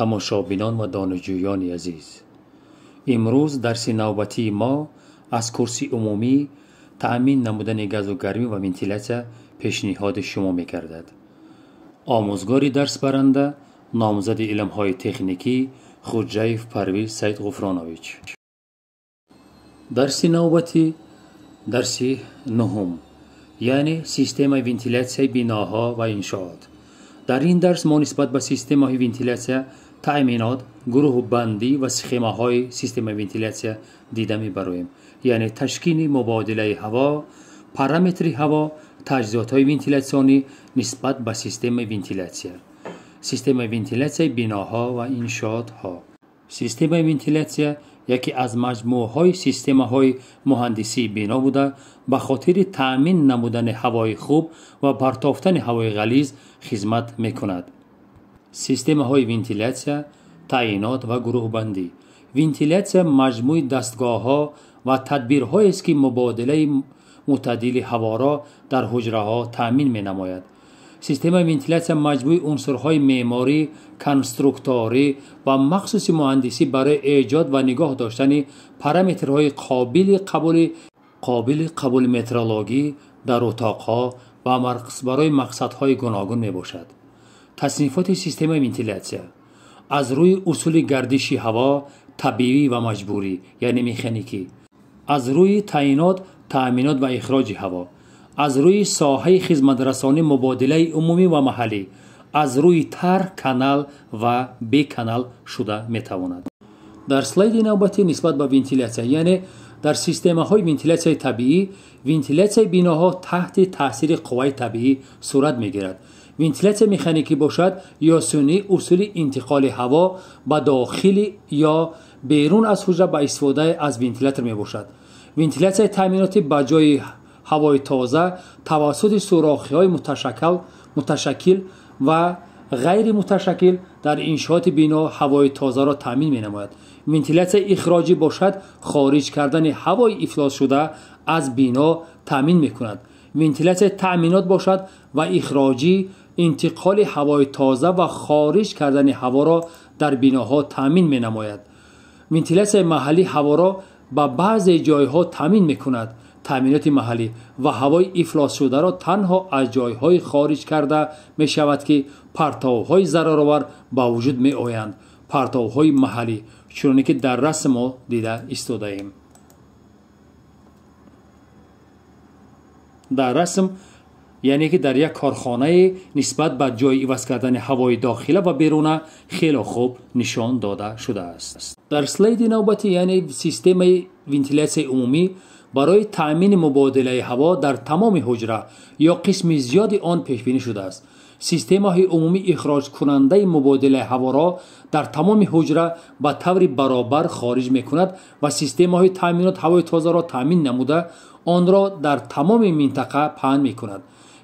Тамошобинон ва донишҷӯёни азиз, имрӯз дарси навбатии мо аз курси умумӣ таъмин намудани газу гармӣ ва вентилятсия пешниҳоди шумо мегардад. Омӯзгори дарсбаранда номзади илмҳои техникӣ Хуҷаев Парвиз Саидғуфронович. Дарси навбатӣ дарси нуҳум, яъне системаи вентилятсияи биноҳо ва иншоот. Дар ин дарс мо нисбат ба системаҳои вентилятсия, таъминот, гурӯҳбандӣ ва схемаҳои системаи вентилятсия дида мебароем, яъне ташкили мубодилаи ҳаво, параметри ҳаво, таҷҳизотҳои вентилятсионӣ нисбат ба системаи вентилятсия, системаи вентилятсияи биноҳо ва иншоотҳо. Системаи вентилятсия яке аз маҷмӯаҳои системаҳои муҳандисии бино буда, ба хотири таъмин намудани ҳавои хуб ва партофтани ҳавои ғализ хизмат мекунад. Системаҳои вентилятсия, таъинот ва гурӯҳбандӣ. Вентилятсия маҷмӯи дастгоҳҳо ва тадбирҳоест, ки мубодилаи мӯътадили ҳаворо дар ҳуҷраҳо таъмин менамояд. Системаи вентилятсия маҷмӯи унсурҳои меъморӣ, конструкторӣ ва махсуси муҳандисӣ барои эҷод ва нигоҳ доштани параметрҳои қобили қабули метрологӣ дар утоқҳо ва барои мақсадҳои гуногун мебошад. Таснифоти системаи вентилятсия аз рӯи усули гардиши ҳаво, табиӣ ва маҷбурӣ, яъне механикӣ, аз рӯи таъинот, таъминот ва ихроҷи ҳаво, аз рӯи соҳаи хизматрасонӣ, мубодилаи умумӣ ва маҳаллӣ, аз рӯи тарҳ, канал ва беканал шуда метавонад. Дар слайди навбатӣ нисбат ба вентилятсия, яъне дар системаҳои вентилятсияи табиӣ, вентилятсияи биноҳо таҳти таъсири қувваи табиӣ сурат мегирад. Вентилятсияи механикӣ бошад ё сунъӣ усули интиқоли ҳаво ба дохили ё берун аз ҳуҷра ба истифода аз вентилятор мебошад. Вентилятсияи таъминотӣ ба ҷои ҳавои тоза тавассути сӯрохиҳои муташаккил ва ғайримуташаккил дар иншооти бино ҳавои тозаро таъмин менамояд. Вентилятсияи ихроҷӣ бошад хориҷ кардани ҳавои ифлосшуда аз бино таъмин мекунад. Вентилятсияи таъминот бошад ва ихроҷӣ интиқоли ҳавои тоза ва хориҷ кардани ҳаворо дар биноҳо таъмин менамояд. Вентилятсияи маҳаллӣ ҳаворо ба баъзе ҷойҳо таъмин мекунад. Таъминоти маҳаллӣ ва ҳавои ифлосшударо танҳо аз ҷойҳои хориҷ карда мешавад, ки партовҳои зараровар ба вуҷуд меоянд. Партовҳои маҳаллӣ, чуноне ки дар расм мо дида истодаем. Дар расм, яъне ки дар як корхонае нисбат ба ҷои иваз кардани ҳавои дохила ва беруна хеле хуб нишон дода шудааст. Дар слайди навбатӣ, яъне системаи вентилятсияи умумӣ барои таъмини мубодилаи ҳаво дар тамоми ҳуҷра ё қисми зиёди он пешбинӣ шудааст. Системаҳои умумӣ ихроҷкунандаи мубодилаи ҳаворо дар тамоми ҳуҷра ба таври баробар хориҷ мекунад ва системаҳои таъминот ҳавои тозаро таъмин намуда онро дар тамоми минтақа паҳн мекунад.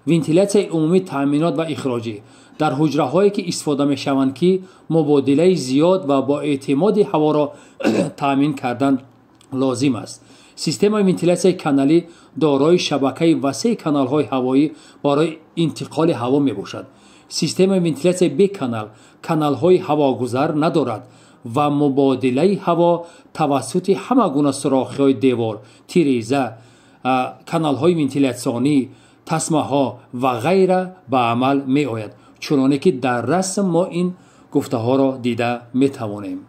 Вентилятсияи умумӣ, таъминот ва ихроҷӣ дар ҳуҷраҳое ки истифода мешаванд, ки мубодилаи зиёд ва бо эътимоди ҳаворо таъмин кардан лозим аст. Системаи вентилятсияи каналӣ дорои шабакаи васеи каналҳои ҳавоӣ барои интиқоли ҳаво мебошад. Системаи вентилятсияи беканал каналҳои ҳавогузар надорад ва мубодилаи ҳаво тавассути ҳама гуна сӯрохиҳои девор, тиреза, каналҳои вентилятсионӣ, тасмаҳо ва ғайра ба амал меояд, чуноне ки дар расм мо ин гуфтаҳоро дида метавонем.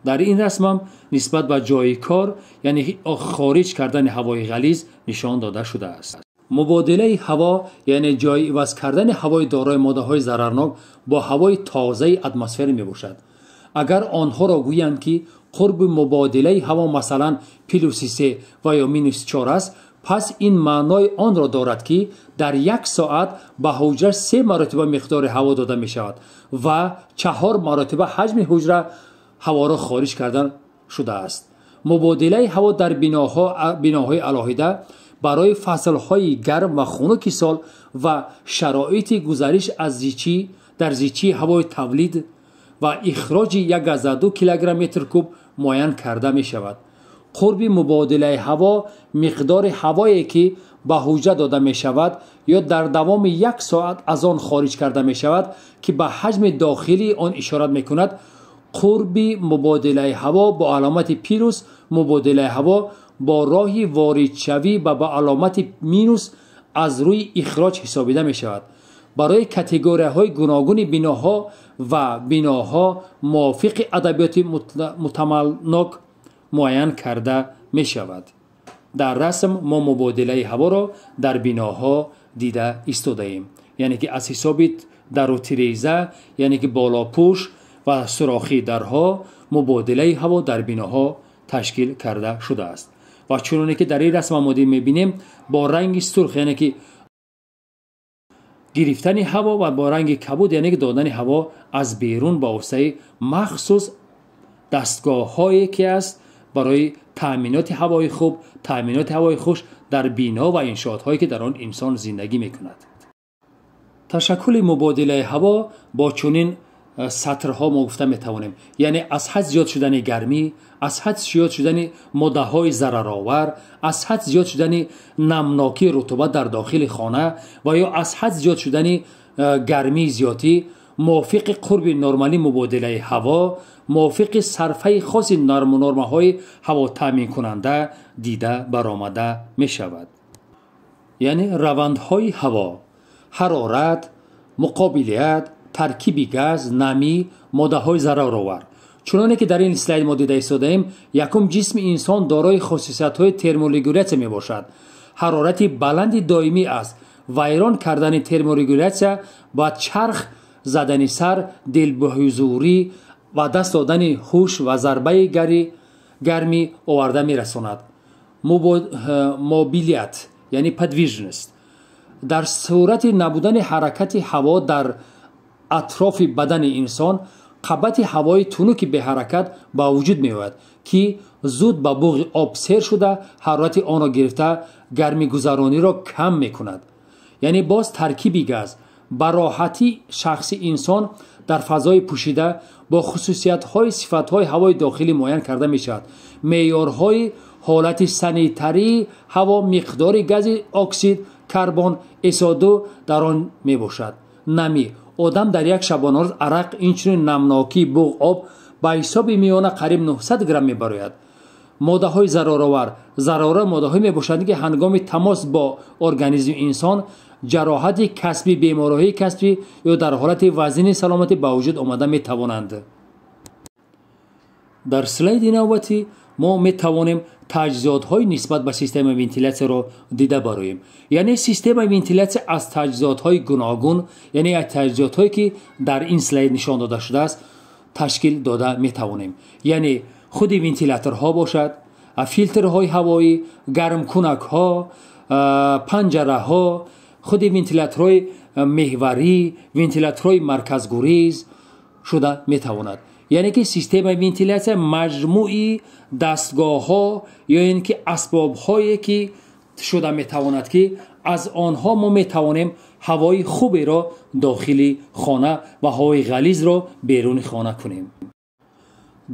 Дар ин расмам нисбат ба ҷои кор, яъне хориҷ кардани ҳавои ғализ нишон дода шудааст. Мубодилаи ҳаво, яъне ҷои иваз кардани ҳавои дорои моддаҳои зарарнок бо ҳавои тозаи атмосфера мебошад. Агар онҳоро гӯянд, ки қурби мубодилаи ҳаво масалан плюси 3 ва ё минус 4 аст, пас ин маънои онро дорад, ки дар як соат ба ҳуҷра 3 маротиба миқдори ҳаво дода мешавад ва 4 маротиба ҳаҷми ҳуҷра ҳаворо хориҷ кардан шудааст. Мубодилаи ҳаво дар биноҳои алоҳида барои фаслҳои гарм ва хунуки сол ва шароити гузариш аз зичӣ дар зичии ҳавои тавлид ва ихроҷи 1,2 килограмм метр куб муайян карда мешавад. Қурби мубодилаи ҳаво миқдори ҳавое ки ба ҳуҷра дода мешавад ё дар давоми як соат аз он хориҷ карда мешавад, ки ба ҳаҷми дохилии он ишорат мекунад, қурби мубодилаи ҳаво бо аломати плюс, мубодилаи ҳаво бо роҳи воридшавӣ ва ба аломати минус аз рӯи ихроҷ ҳисобида мешавад. Барои категорияҳои гуногуни биноҳо ва биноҳо мувофиқи адабиёти мутамалнок муайян карда мешавад. Дар расм мо мубодилаи ҳаворо дар биноҳо дида истодаем, яъне ки аз ҳисоби дару тиреза, яъне ки болопӯш ва сурохии дарҳо мубодилаи ҳаво дар биноҳо ташкил карда шудааст. Ва чуноне ки дар ин расм мо мебинем, бо ранги сурх, яъне ки гирифтани ҳаво, ва бо ранги кабуд, яъне ки додани ҳаво аз берун ба воситаи махсус дастгоҳҳое ки аст барои таъминоти ҳавои хуб, таъминоти ҳавои хуш дар бино ва иншоотҳое ки дар он инсон зиндагӣ мекунад. Ташаккули мубодилаи ҳаво бо чунин сатрҳо мо гуфта метавонем, яъне аз ҳад зиёд шудани гармӣ, аз ҳад зиёд шудани моддаҳои зараровар, аз ҳад зиёд шудани намнокии рутубат дар дохили хона ва ё аз ҳад зиёд шудани гармии зиёдӣ мувофиқи қурби нормалии мубодилаи ҳаво, мувофиқи сарфаи хоси нормаҳои ҳавотаъминкунанда дида баромада мешавад. Яъне равандҳои ҳаво, ҳарорат, муқобилият, таркиби газ, намӣ, моддаҳои зараровар. Чуноне ки дар ин слайд мо дида истодаем, якум ҷисми инсон дорои хусусиятҳои терморегулятсия мебошад. Ҳарорати баланди доимӣ аст. Вайрон кардани терморегулятсия ба чарх задани сар, дилбаҳузурӣ ва даст додани ҳуш ва зарбаи гармӣ оварда мерасонад. Мобилият, яъне подвижность. Дар сурати набудани ҳаракати ҳаво дар атрофи бадани инсон, қабати ҳавои тунуки беҳаракат ба вуҷуд меояд, ки зуд ба буғи об сер шуда ҳарорати онро гирифта гармигузарониро кам мекунад. Яъне боз таркиби газ ба роҳатии шахси инсон дар фазои пӯшида бо хусусиятҳои сифатҳои ҳавои дохилӣ муайян карда мешавад. Меъёрҳои ҳолати санитарии ҳаво, миқдори гази оксид карбон SO2 дар он мебошад. Намӣ. Одам дар як шабонарӯз арақ, инчунин намнокии буғ об ба ҳисоби миёна қариб 900 грамм мебарояд. Моддаҳои зараровар. Зараровар моддаҳое мебошанд, ки ҳангоми тамос бо организми инсон ҷароҳати касбӣ, бемориҳои касбӣ ё дар ҳолати вазнини саломатӣ ба вуҷуд омада метавонанд. Дар слайди навбатӣ мо метавонем таҷҳизотҳои нисбат ба системаи вентилятсияро дида бароем. Яъне системаи вентилятсия аз таҷҳизотҳои гуногун, яъне аз таҷҳизотҳое ки дар ин слайд нишон дода шудааст, ташкил дода метавонем. Яъне худи вентиляторҳо бошад, филтрҳои ҳавоӣ, гармкунакҳо, панҷараҳо, худи вентиляторҳои меҳварӣ, вентиляторҳои марказгурез шуда метавонад. Яъне ки системаи вентилятсия маҷмӯи дастгоҳҳо ё ин ки асбобҳое ки шуда метавонад, ки аз онҳо мо метавонем ҳавои хуберо дохили хона ва ҳавои ғализро беруни хона кунем.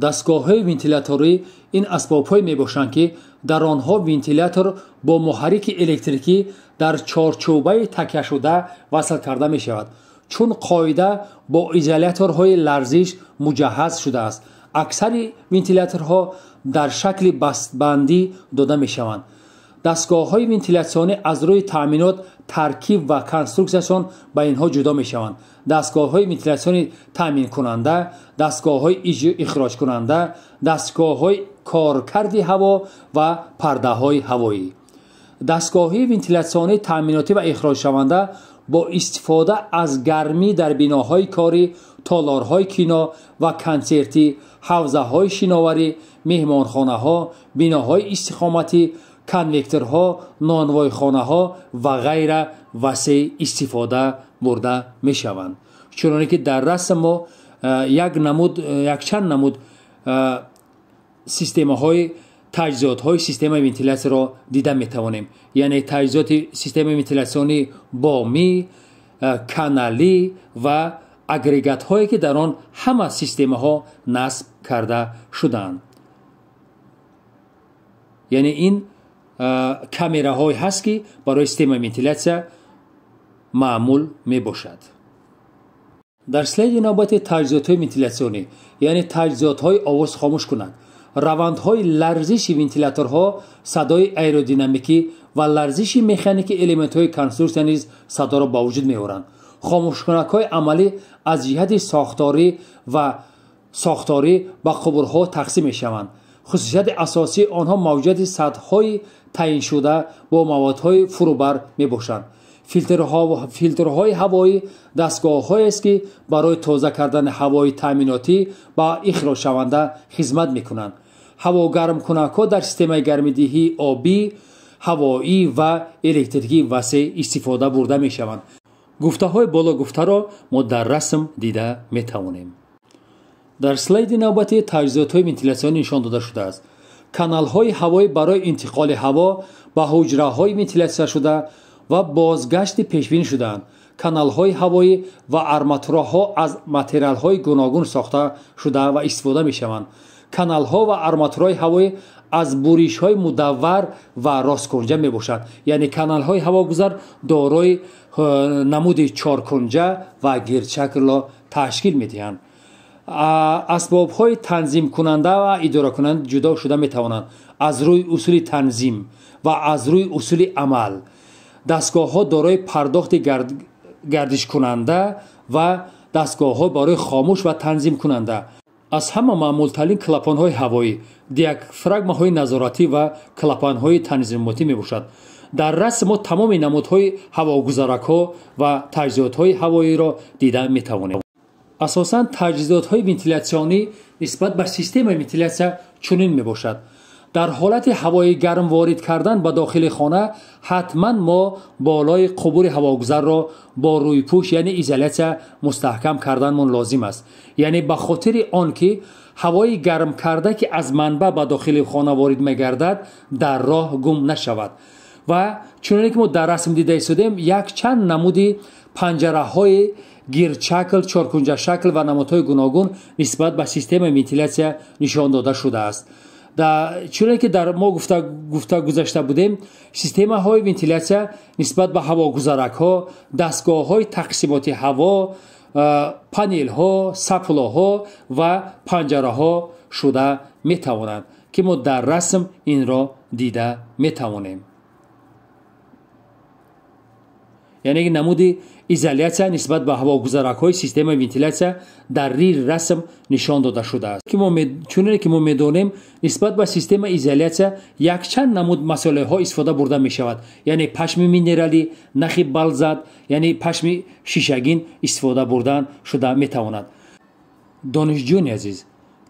Дастгоҳҳои вентиляторӣ ин асбобҳое мебошанд, ки дар онҳо вентилятор бо муҳаррики электрикӣ дар чорчӯбаи такяшуда васл карда мешавад. Чун қоида бо изоляторҳои ларзиш муҷаҳҳаз шудааст. Аксари вентиляторҳо дар шакли бастбандӣ дода мешаванд. Дастгоҳҳои вентилятсионӣ аз рӯи таъминот, таркиб ва конструксияшон ба инҳо ҷудо мешаванд. Дастгоҳҳои вентилятсиони таъминкунанда, дастгоҳҳои ихроҷкунанда, дастгоҳҳои коркарди ҳаво ва пардаҳои ҳавоӣ. Дастгоҳҳои вентилятсионии таъминотӣ ва ихроҷшаванда бо истифода аз гармӣ дар биноҳои корӣ, толорҳои кино ва консертӣ, ҳавзаҳои шиноварӣ, меҳмонхонаҳо, биноҳои истиқоматӣ, конвекторҳо, нонвойхонаҳо ва ғайра васеъ истифода бурда мешаванд. Чуноне ки дар расм мо якчанд намуд системаҳои таҷҳизотҳои системаи вентилятсияро дида метавонем. Яъне таҷҳизоти системаи вентилятсионии бомӣ, каналӣ ва агрегатҳое ки дар он ҳама системаҳо насб карда шудаанд. Яъне ин камераҳое ҳаст, ки барои системаи вентилятсия маъмул мебошад. Дар слайди навбати таҷҳизотҳои вентилятсионӣ, яъне таҷҳизотҳои овоз хомӯш кунанд. Равандҳои ларзиши вентиляторҳо, садои аэродинамикӣ ва ларзиши механикии элементҳои конструксия низ садоро ба вуҷуд меоранд. Хомӯшкунакҳои амалӣ аз ҷиҳати сохторӣ ва сохторӣ ба қубурҳо тақсим мешаванд. Хусусияти асосии онҳо мавҷудияти сатҳҳои таъиншуда бо маводҳои фурӯбар мебошанд. Филтрҳои ҳавоӣ дастгоҳҳоест, ки барои тоза кардани ҳавои таъминотӣ ба ихроҷшаванда хизмат мекунанд. Ҳавогармкунакҳо дар системаи гармидиҳии обӣ, ҳавоӣ ва электрикӣ васеъ истифода бурда мешаванд. Гуфтаҳои бологуфтаро мо дар расм дида метавонем. Дар слайди навбати таҷҳизотҳои вентилятсионӣ нишон дода шудааст. Каналҳои ҳавоӣ барои интиқоли ҳаво ба ҳуҷраҳои вентилятсияшуда ва бозгашти пешбинӣ шудаанд. Каналҳои ҳавоӣ ва арматураҳо аз материалҳои гуногун сохта шуда ва истифода мешаванд. Каналҳо ва арматураҳои ҳавоӣ аз буришҳои мудаввар ва росткунҷа мебошанд. Яъне каналҳои ҳавогузар дорои намуди чоркунҷа ва гирдшаклро ташкил медиҳанд. Асбобҳои танзимкунанда ва идоракунанда ҷудо шуда метавонанд аз рӯи усули танзим ва аз рӯи усули амал. Дастгоҳҳо дорои пардохти гардишкунанда ва дастгоҳҳо барои хомӯш ва танзимкунанда. Аз ҳама маъмултарин клапанҳои ҳавоӣ диафрагмаҳои назоратӣ ва клапанҳои танзимотӣ мебошад. Дар расм мо тамоми намудҳои ҳавогузаракҳо ва таҷҳизотҳои ҳавоиро дида метавонем. Асосан таҷҳизотҳои вентилятсионӣ нисбат ба системаи вентилятсия чунин мебошад. Дар ҳолати ҳавои гарм ворид кардан ба дохили хона ҳатман мо болои қубури ҳавогузарро бо рӯйпӯш, яъне изолятсия мустаҳкам карданмон лозим аст. Яъне ба хотири он ки ҳавои гарм карда, ки аз манбаъ ба дохили хона ворид мегардад, дар роҳ гум нашавад. Ва чуноне ки мо дар расм дида истодем, якчанд намуди панҷараҳои гирдшакл, чоркунҷашакл ва намудҳои гуногун нисбат ба системаи вентилятсия нишон дода шудааст. Чуноне ки дар мо гуфта гузашта будем, системаҳои вентилятсия нисбат ба ҳавогузаракҳо, дастгоҳҳои тақсимоти ҳаво, панелҳо, саплоҳо ва панҷараҳо шуда метавонанд, ки мо дар расм инро дида метавонем. Яъне намуди изолятсия нисбат ба ҳавогузаракҳои системаи вентилятсия дар рир расм нишон дода шудааст. Чуноне ки мо медонем, нисбат ба системаи изолятсия якчанд намуд масолеҳҳо истифода бурда мешавад. Яъне пашми минералӣ, нахи балзад, яъне пашми шишагин истифода бурдан шуда метавонад. Донишҷӯёни азиз,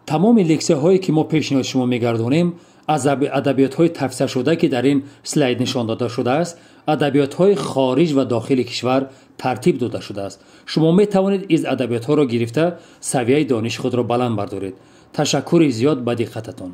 тамоми лексияҳое ки мо пешниҳоди шумо мегардонем аз адабиётҳои тавсияшуда, ки дар ин слайд нишон дода шудааст, адабиётҳои хориҷ ва дохили кишвар тартиб дода шудааст. Шумо метавонед из адабиётҳоро гирифта савияи дониши худро баланд бардоред. Ташаккури зиёд ба диққататон.